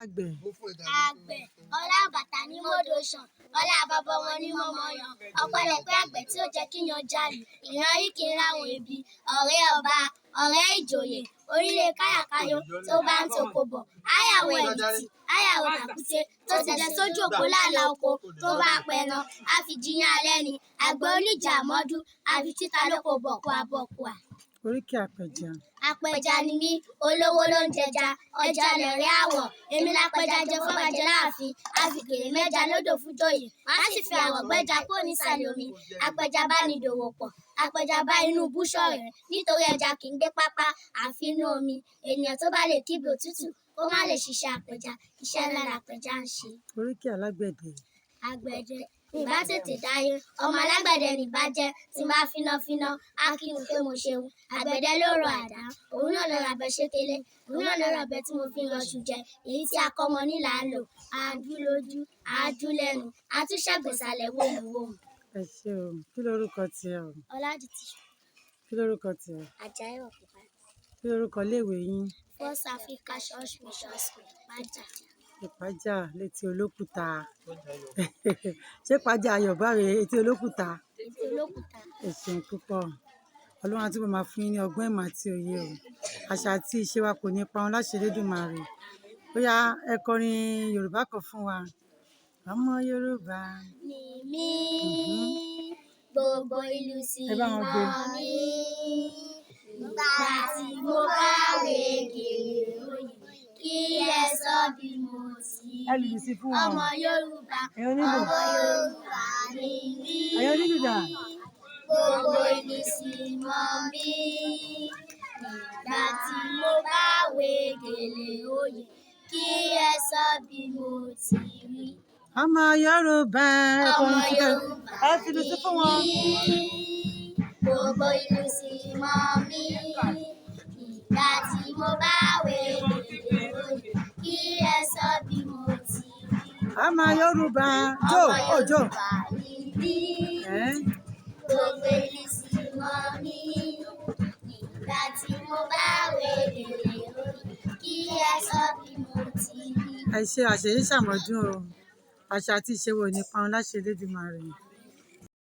Àgbẹ̀. Àgbẹ̀ ọlá bàtà ní mọ́dọ̀ sàn, ọlá bàbá wọn ní mọ́mọ́ yan. Ọpẹ́lọpẹ́ àgbẹ̀ tí ó jẹ́ kíyan jalè, ìran yìí kì í ráwọn ibi. Ọ̀rẹ́ ọba, ọ̀rẹ́ ìjòyè, orílẹ̀ káyàkáyò tó bá ń toko bọ̀. Áyàwó ẹ̀bìtì, áyàwó tàkúté tó ti jẹ sójú òpó lálá oko tó bá pẹran, á fi jiyàn alẹ́ ni. Àgbẹ̀ oníjà mọ́dún, àfi títa lóko bọ̀kùà bọ̀kùà. Oríkì àpẹja. Apẹja ni mí, olówó ló ń jẹja, ẹja lẹ̀rẹ́ àwọ̀, èmi lápẹja jẹ fọ́bajẹ láàfin, a fi gèlè mẹ́ja lódò fújòyè, má sì fi àwọ̀ gbẹ́ja kúrò nísàlẹ̀ omi. Apẹja bá ní dòwò pọ̀, apẹja bá inú ibú ṣọ̀rẹ́, nítorí ẹja kì í gbé pápá àfi inú omi. Ènìyàn tó bá lè kígbe òtútù kó má lè ṣiṣẹ́ apẹja, iṣẹ́ ńlá lapẹja ń ṣe. Oríkì alágbẹ̀dẹ. Àgbẹ̀dẹ ìbá tètè dáyé, ọmọ alágbẹ̀dẹ nìbá jẹ́, tí n bá fínáfíná á kí mi pé mo ṣeun. Àgbẹ̀dẹ ló rọ àdá, òun náà ló rabẹ ṣékélé, òun náà ló rabẹ tí mo fi ń rọṣù jẹ, èyí tí akọ́mọ nílà ń lò, àájú lójú, àájú lẹ́nu, àtúnṣàgbèsàlẹ̀ wòmùwòmù. Ẹ ṣé o. Kí lorúkọ tiẹ̀ o? Ọládìtì. Kí lorúkọ tiẹ̀? Àjàyí Ọ̀kùnbá. Kí lorúkọ iléèwé yín? First Africa Church Mission School, Ìpájà. Ìpájà létí Olókùta. Ṣé Ìpájà Ayọ̀bá rèé etí Olókùta? Etí Olókùta. Ẹ ṣeun púpọ̀. Ọlọ́run á túbọ̀ máa fún yín ní ọgbọ́n ìmọ̀ àti òye o. Àṣà àti ìṣe wa kò ní parun láṣẹ Elédùmarè. Ó yá, ẹ kọrin Yorùbá kan fún wa. Ọmọ Yorùbá. Ni mí, gbogbo ìlú sì Ẹ bá wọn gbé. Mọ̀ mí. Nígbà tí mo bá wé gèlè òye, kí ẹ sọ bí mo ti Ẹ rí. lùlù sí fún wọn. Ọmọ Yorùbá, Ẹ̀yin onílù. Ọmọ Yorùbá ni mí. Ẹ̀yin onílù dà? Gbogbo ìlú sì mọ̀ mí. Nígbà tí mo bá wé gèlè òye, kí ẹ sọ bí mo ti rí. Ọmọ Yorùbá. Ẹ Ọmọ kọrin sí Yorùbá ẹ fi lù sí fún wọn. ni mí. Gbogbo ìlú sì mọ̀ mí. Nígbà tí mo bá wé gèlè òye, kí ẹ sọ bí mo ti rí. Ọmọ Yorùbá. Jó, Ọmọ ó jó. Yorùbá ni mí. Ẹ́. Gbogbo ìlú sì mọ̀ mí. Nígbà tí mo bá wé gèlè òye, kí ẹ sọ bí mo ti rí. Ẹ ṣé, àṣeyí ṣàmọ́dún o. Àṣà àti ìṣe wa ò ní parun láṣẹ Elédùmarè.